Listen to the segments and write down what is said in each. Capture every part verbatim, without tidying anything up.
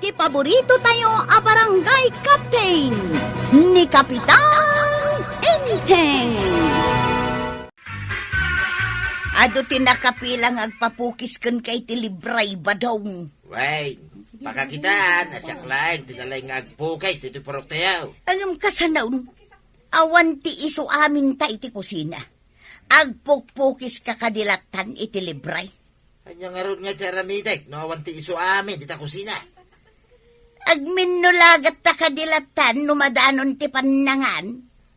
Ti paborito tayo a barangay captain, ni Kapitan Enteng. Adu ti nakapila nga agpapukis kenka iti libray, Badong. Wen, pakakitaan a siak laeng ti nalaing nga agpukis ditoy purok tayo. Ngem kasano? Awan ti isu aminta iti kusina. Agpukpukiska kadi lattan iti libray. Ania ngarud nga ti aramidek no awan ti isu amin dita kusina? Agminno la gatta kadi lattan no madanon ti pannangan.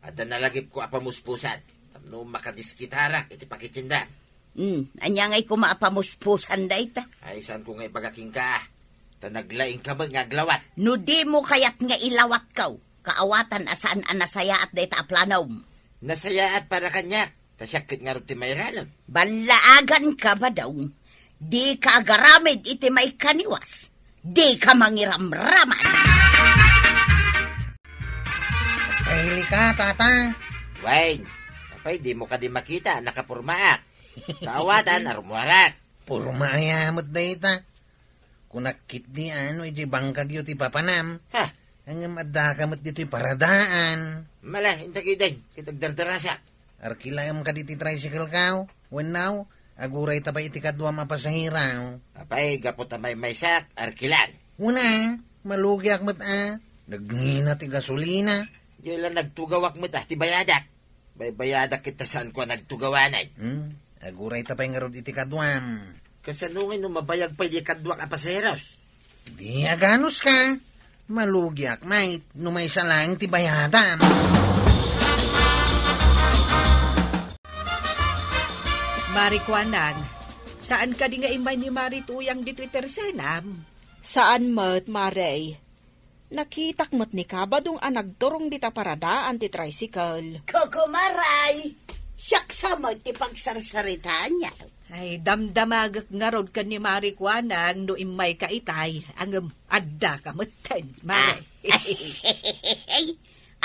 Adda nalagipko a pamuspusan tapno makadiskitarak iti pakitiendan. Hmm, ania ngay koma a pamuspusan dayta? Ay, saanko nga ibaga kenka, ta naglaingka met nga aglawat. No dimo kayat nga ilawatko, kaawatan a saan a nasayaat dayta a planom. Nasayaat para kaniak, ta siak ket ngarud ti mairanod. Ballaaganka, Badong. Dika agaramid iti maikaniwas. Dika mangiramraman. Kaili ka, tata. Wayne, apay dimo kadi makita a nakapormaak? Kaawatan a rummuarak. Porma aya met dayta. Kunak ketdi a no idiay bangkagyo ti papanam. Ha? Ngem addaka met ditoy paradaan. Mala, inta ketdin, ket agdardarasak. Arkilaem kadi ti tricycle-ko wenno agurayta pay iti kaduam a pasahero? Apay, gapu ta maymaysak, arkilan. Una, malugiak met a. Nagngina ti gasolina. Diay la nagtugawak met a ti bayadak. Baybayadak ket ta saanko a nagtugawanay. Hmm, agurayta pay ngarud iti kaduam. Kasano ngay no mabayag pay diay kaduak a pasaheros? Di aganuska. Malugiak met no maysa laeng ti bayadam. Mari Kuanang, saan kadi nga immay ni Mari Tuyang ditoy tersenam? Saan met, Mare. Nakitak met ni Kabadong a nagturong dita paradaan ti tricycle. Koko, Maray! Siak sa met ti pagsarsaritaanyo. Ay, damdamagek ngarud ken ni Mari Kuanang no immayka itay, ngem addaka metten, Mare. Ah.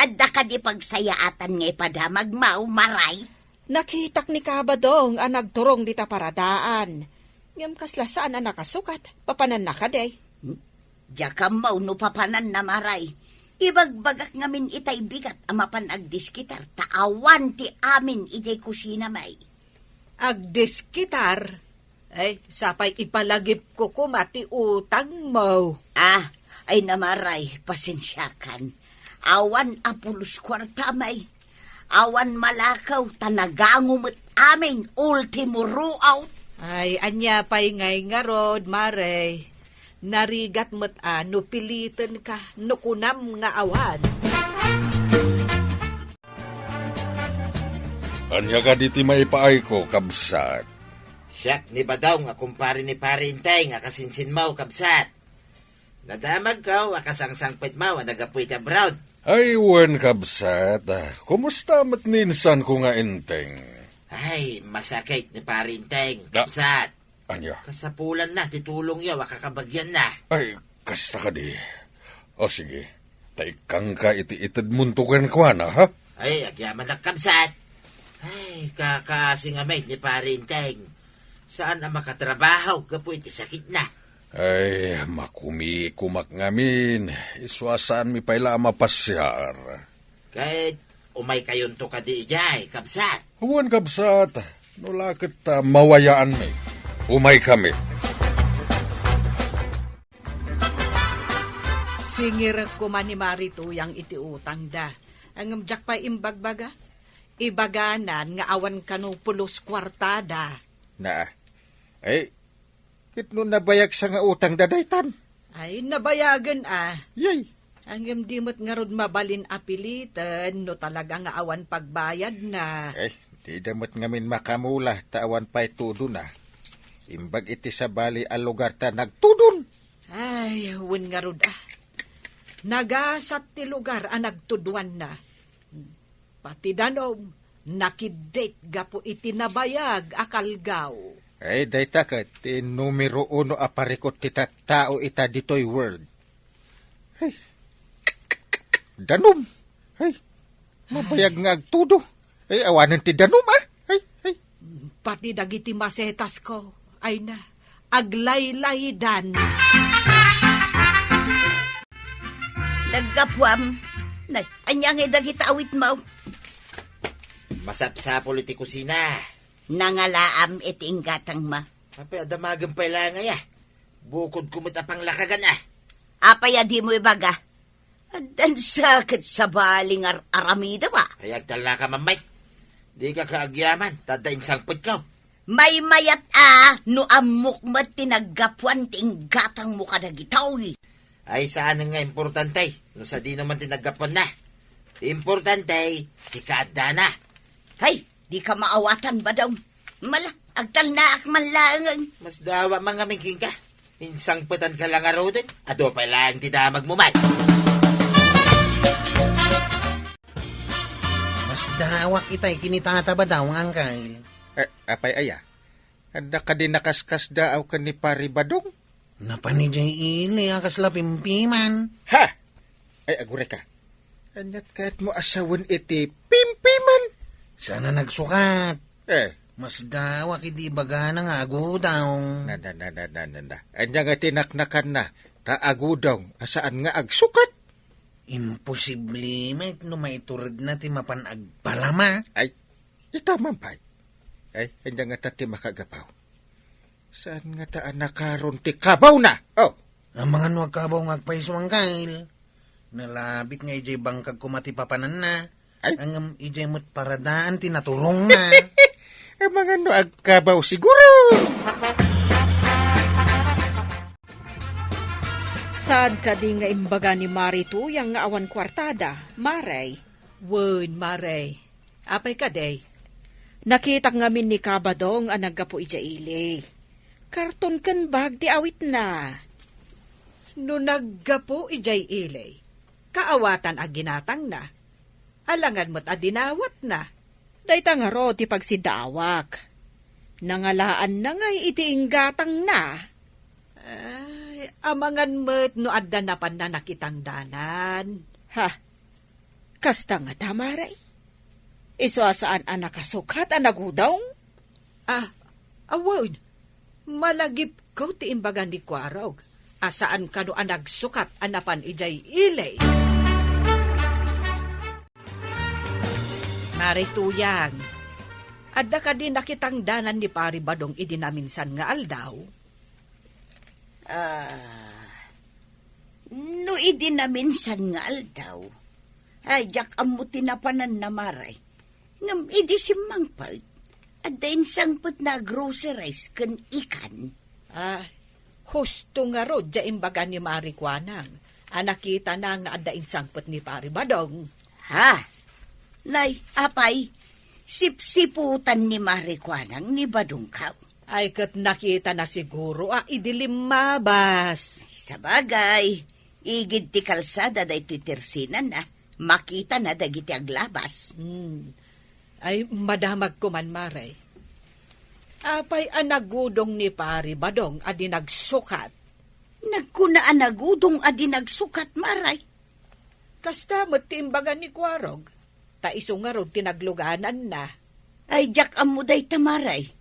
Adda kadi pagsayaatan nga ipadamagmo, Maray? Nakitak ni Kabadong a nagturong dita paradaan. Ngem kasla saan a nakasukat, papananna kadi? Hmm? Diak ammo no papananna, Maray. Ibagbagak ngamin itay bigat a mapan agdiskitar ta awan ti amin idiay kusina, May. Agdiskitar? Ay, sapay ipalagipko koma ti utangmo. Ah, ay na, Maray, pasensiakan. Awan a pulos kuarta, May. Awan malakaw ta nagango met amin, ultimo ruot. Ay, ania pay ngay ngarud, Mare? Narigat met a no pilitenka, no kunam nga awan. Ania kadi ti maipaayko, kabsat? Siak ni Badong a kumpare ni Pare Enteng a kasinsinmo, kabsat. Nadamagko a kasangsangpetmo a naggapu iti abroad. Ay, wen, kabsat. Ah, kumusta met ni insanko nga Enteng? Ay, masakit ni Pare Enteng, Da- kabsat. Ania? Kasapulanna ti tulongyo a kakabagianna. Ay, kasta kadi. O sige, ta ikkangka iti itedmonto kenkuana, ha? Ay, agyamanak, kabsat. Ay, kakaasi nga met ni Pare Enteng. Saan a makatrabaho gapu iti sakitna. Ay, makumikomak ngamin. Isu a saanmi pay la a mapasiar. Ket umaykayonto kadi idiay, kabsat? Wen, kabsat. No la ket, ah, mawayaanmi. Umaykami. Singirek koma ni Mari Tuyang iti utangda. Ngem diak pay imbagbaga. Ibaganan nga awan kano pulos kuartada. Naa. Ay, ket no nabayagsa nga utangda daytan? Ay, nabayagen a. Yay! Ngem di met ngarud mabalin a piliten no talaga nga awan pagbayadna. Ay, dida met ngamin makamula ta awan pay tudona. Imbag iti sabali a lugar ta nagtudon. Ay, wen ngarud a. Nagasat ti lugar a nagtudoanna. Pati danum, nakiddit gapu iti nabayag a kalgaw. Ay, dayta ket ti numero uno a parikut ti tattao ita ditoy world. Ay, danum. Ay, mabayag nga agtudo. Ay, awanen ti danum, ah. Ay, ay. Pati dagiti masetasko, ay na, aglaylaydan. Aggapuam. Nay, ania ngay dagita awitmo? Masapsapul iti kusina. Nangalaam iti inggatangmo. Apay, adda magen pay laeng aya. Bukodko met a panglakagan, a. Apay a dimo ibaga? Addan sa ket sabali nga ar-, aramidem, a. Ay, agtalnaka, Ma'am Mike. Dika kaagyaman, ta adda insangpetko. Maymayat a no ammok met ti naggapuan ti inggatangmo kadagitoy. Ay, saanen nga importante no sadino man ti naggapuanna. Ti importante, ti kaaddana. Hay, dika maawatan, Badong. Mala, agtalnaak man laengen. Masdawa man ngamin kenka. Insangpetanka la ngaruden, adu pay laeng ti damagmo met. Masdawak itay ken ni Tata Badong, Angkel. Eh, apay aya? Adda kadi nakaskasdaaw ken ni Pari Badong? Napan idiay ili a kasla pimpiman. Ha! Ay, agurayka. Ania't kayatmo a sawen iti pimpiman? Saan a nagsukat. Eh. Masdawak idi ibagana nga agudong. Na, na, na, na, na, na, na. Ania nga tinaknakanna, ta agudong, a saan nga agsukat? Imposible met no maituredna ti mapan agpalama. Ay, ita man pay. Ay, ania ngata ti makagapu? Saan ngata a nakaron ti kabawna? Oh. Amangan no agkabaw nga agpayso, Angkel. Nalabit nga idiay bangkag koma ti papananna. Ay. Ngem idiay met paradaan ti naturongna. Amangan no agkabaw siguro. Saan kadi nga imbaga ni Mari Tuyang nga awan kuartada, Mare? Wen, Mare. Apay kadi? Nakitak ngamin ni Kabadong a naggapu idiay ili. Karton ken bag ti awitna. No naggapu idiay ili, kaawatan a ginatangna. Alangan met a dinawatna. Dayta ngarud ti pagsiddaawak. Nangalaanna ngay iti inggatangna. Ay, amangan met no adda napanna nakitang danan. Ha? Kasta ngata, Mare? Isu a saan a nakasukat a nagudong? Ah, awan. Malagipko ti imbaga ni Kuarog a saan kano a nagsukat a napan idiay ili. Mare Tuyang, adda kadi nakitang danan ni Pari Badong idi naminsan nga aldaw? Ah, no idi naminsan nga aldaw, ay, diak ammo ti napananna, Mare. Ngem idi simmangpet, adda insangpetna a groceries ken ikan. Ah, husto ngarud diay imbaga ni Mari Kuanang a nakitana nga adda insangpet ni Pari Badong. Ha? Nay, apay, sipsiputan ni Mari Kuanang ni Badongko. Ay, ket nakitana siguro a idi limmabas. Sabagay, igid ti kalsada daytoy tersinan a makitana dagiti aglabas. Hmm. Ay, madamagko man, Mare. Apay a nagudong ni Pari Badong a di nagsukat? Nagkuna a nagudong a di nagsukat, Mare. Kasta met ti imbaga ni Kuarog, ta isu ngarud ti naglugananna. Ay, diak ammo dayta, Mare.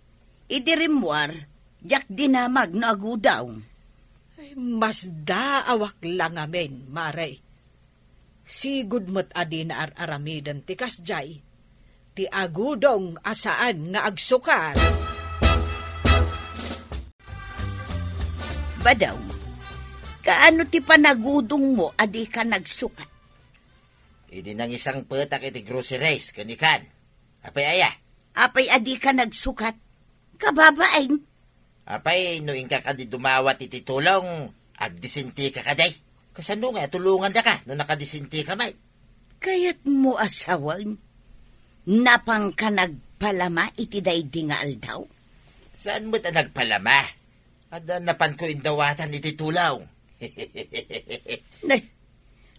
Idi rimmuar, diak dinamag no agudong. Ay, masdaawak la ngamin, Mare. Sigud met a dina ar-aramiden ti kasdiay, ti agudong a saan nga agsukat. Badong, kaano ti panagudongmo a dika nagsukat? Idi nangisangpetak iti groceries ken ikan. Apay aya? Apay a dika nagsukat? Kababain. Apay no inka kadi dumawat iti tulong, agdisintika kadi? Kasano nga tulongandaka no nakadisintika met? Kayatmo a sawen, napanka nagpalama iti daydi nga aldaw? Saan met a nagpalama? Adda napanko indawatan iti tulong. Nay,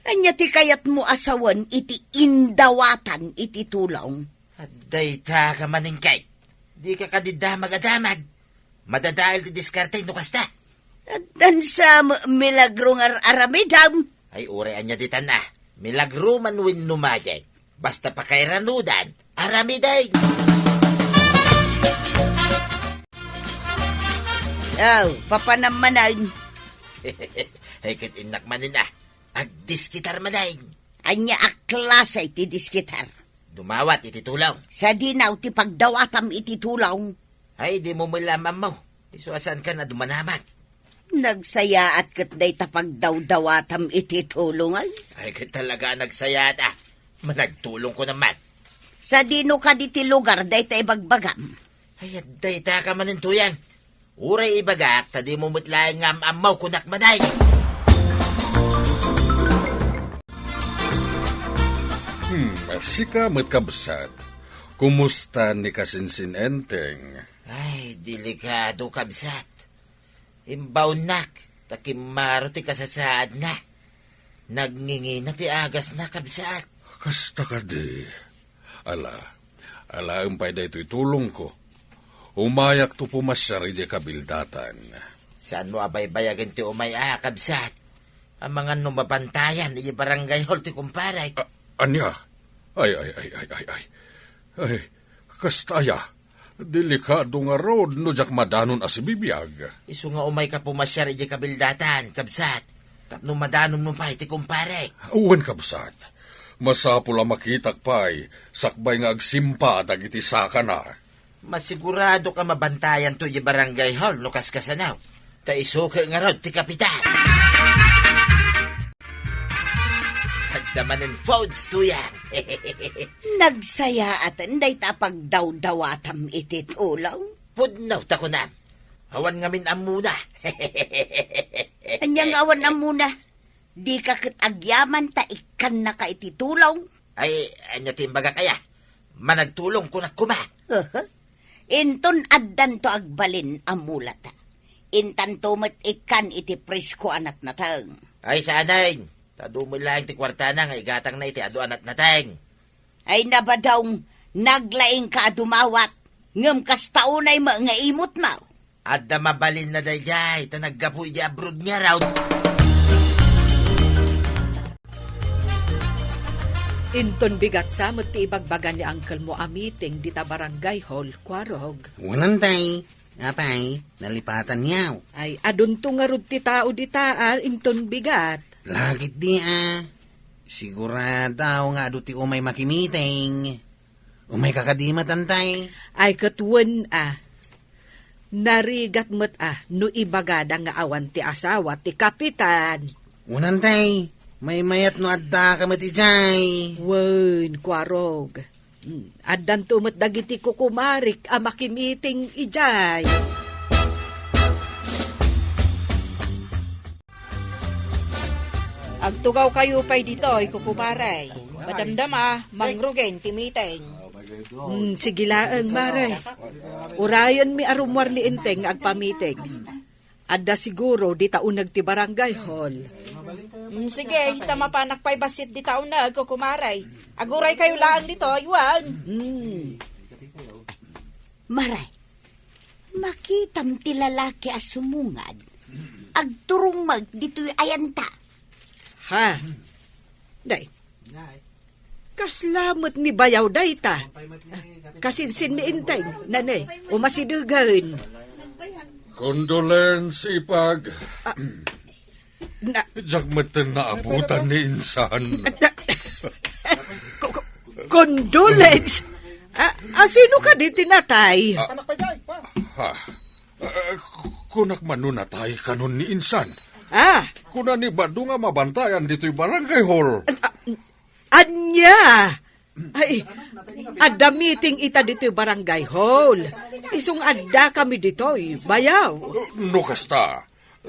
ania ti kayatmo a sawen iti indawatan iti tulong? Adda ita ka manen kay. Dika kadi damag a damag. Madadael ti diskarte no kasta. Addan sa m-, milagro nga ar-aramidam. Ay, uray ania ditan a. Milagro man wenno magic. Basta pakairanudan, aramiden. Aw, papanam manen. Ay, ket innak manen a. Ag- diskitar manen. Ania a klase ti diskitar? Dumawat iti tulong. Sadino ti pagdawatam iti tulong? Ay, dimo met la ammo. Isu a saankan a dumanamat. Nagsayaat ket dayta pagdawdawatam iti tulong, ay. Ay, ket talaga a nagsayaat, a. Managtulongko naman. Sadino kadi ti lugar dayta ibagbagam? Ay, adda ita ka manen, Tuyang. Uray ibagak, ta dimo met laeng nga am-ammo, kunak manen. Hmm, sika met, kabsat. Kumusta ni kasinsin Enteng? Ay, delikado, kabsat. Imbaonnak, ta kimmaro ti kasasaadna. Nagngingina ti agasna, kabsat. Kasta kadi. Ala, alaem pay daytoy tulongko. Umayakto pumasiar idiay kabildatan. Saanmo a baybayagen ti umay a, kabsat? Amangan no mabantayan idiay barangay hall ti kumparek. A-, ania? Ay, ay, ay, ay, ay, ay. Ay, kasta aya. Delikado ngarud no diak madanon a sibibiag. Isu nga umayka pumasiar idiay kabildatan, kabsat. Tapno madanonmo pay ti kumparek. Wen, kabsat. Masapul a makitak pay, sakbay nga agsimpa dagiti sakana. Masiguradoka mabantayanto idiay barangay hall no kaskasano. Ta isu ket ngarud ti kapitan. Adda manen foods, Tuyang. Nagsayaaten dayta a pagdawdawatam iti tulong. Pudno ta kunam. Awan ngamin ammona. Ania nga awan ammona? Dika ket agyaman ta ikkannaka iti tulong? Ay, ania ti imbagak aya? Managtulong kunak koma. Aha. Inton addanto agbalin a mulata, intanto met ikkan iti presko a natnateng. Ay, saanen. Ta adu met laeng ti kuartana nga igatangna iti adu a natnateng. Ay, nabadong, naglaingka a dumawat, ngem kasta unay met nga imutmo. Adda mabalinna daydiay, ta naggapu idiay abroad ngarud. Inton bigat sa met ti ibagbaga ni uncle mo a meeting dita barangay hall, Kuarog. Wen, Enteng. Apay, nalipatanyo. Ay, adunto ngarud ti tao dita, a, inton bigat. Lakit di, a. Sigurado nga adu ti umay makimiting. Umayka kadi met, Enteng? Ay, ket wen, a. Narigat met, a, no ibagada nga awan ti asawa ti kapitan. Wen, Enteng, maymayat no addaka met idiay. Wen, Kuarog. Hmm, addanto met dagiti kukumarik a makimiting idiay. Agtugawkayo pay ditoy, kukumare. Madamdama, mangrugen ti meeting. Hmm, sige laeng, mare. Urayenmi a rummuar ni Enteng nga agpamiting. Adda siguro dita uneg ti barangay hall. Mm, sige, ta mapanak pay bassit dita uneg, kukumare. Aguraykayo laeng ditoy, wen. Mm. Mare, makitam ti lalaki a sumungad. Agturong met ditoy ayanta. Ha? Day. Kasla met ni bayaw dayta. Kasinsin ni Enteng, nanay, umasidegen. Condolence, ipag. Ah, na- Diak metten naabutan ni insan. Na- ko- ko- condolence? Ah, asino kadi ti natay? Ah, ha? Ah, ku- kunak man no natay kanon ni insan. Ah. Kuna ni Bado nga mabantayan ditoy barangay hall. Ah, Ania? Ay, adda meeting ita ditoy barangay hall. Isu nga addakami ditoy, bayaw. No kasta,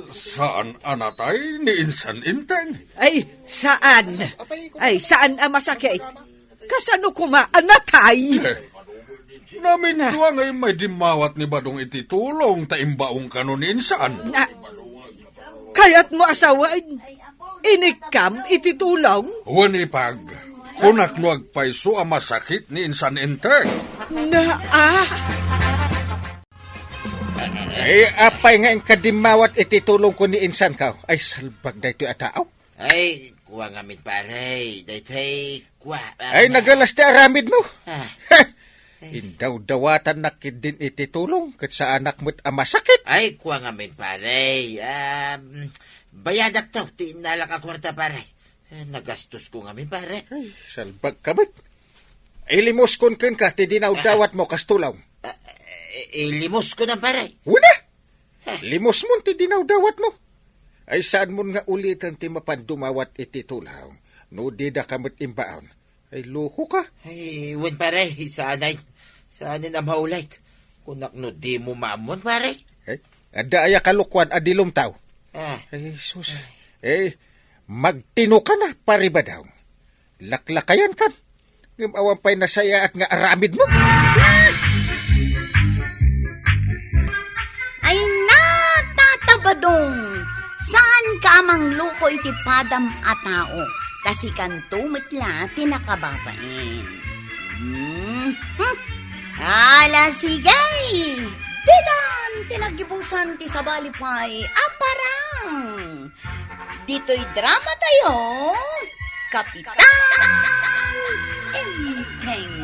saan a natay ni insan Enteng? Ay, saan. Ay, saan a masakit. Kasano koma a natay? Eh, namindua nga immay dimmawat ni Badong iti tulong ta imbaong kano ni insan. Na, kayatmo a sawen? Inikkam iti tulong? Wen, ipag, kunak no agpayso a masakit ni insan Enteng. Na, ah? Ay, apay nga inka dimmawat iti tulongko ni insanko? Ay, salbag daytoy a tao. Ay, kua ngamin, pare. Daytoy, kua, ah, Ay, ma- nagalas ti aramidmo. Ah. Heh! Ay. Indawdawatannak ketdin iti tulong, ket saanak met a masakit. Ay, kua ngamin, pare. Um, bayadakto ti innalak a kuarta, pare. Eh, nagastosko ngamin, pare. Ay, salbagka met. Ilimuskon kenka ti dinawdawatmo, kas tulong. Ah, eh, ilimuskon, pare. Una! Eh. Limusmon ti dinawdawatmo. Ay, saanmon nga uliten ti mapan dumawat iti tulong no didaka met imbaon. Ay, lokoka. Ay, wen, pare, saanen, saanen a maulit. Kunak no dimo maammoan, pare. Ay, adda aya kalokoan a di lumtaw. Ah. Ay, sus. Eh, magtinoka na, pare Badong. Laklakayankan. Ngem awan pay nasayaat nga aramidmo. Ay, natatabadong! Saanka a mangloko iti padam a tao, ta sikanto met la ti nakababain. Hmm? Hmm? Ala, sige! Ditan ti naggibusan ti sabali pay a parang! Ditoy drama tayo, Kapitan Enteng.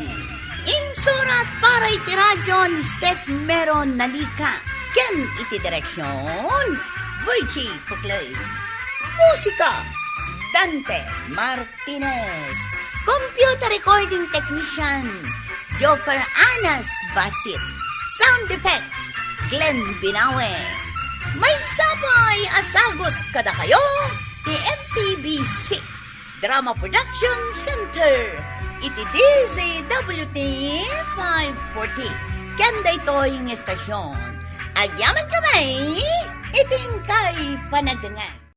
Insurat para iti radyo ni Steph Meron Nalika ken iti direksyon, Virgie Puclay. Musika, Dante Martinez. Computer recording technician, Joffer Anas Basit. Sound effects, Glenn Binawe. Maysa pay a sagut kadakayo ti M P B C Drama Production Center iti D Z W T five forty. Ken daytoy nga estasyon, agyaman kami iti inkay panagdengngeg.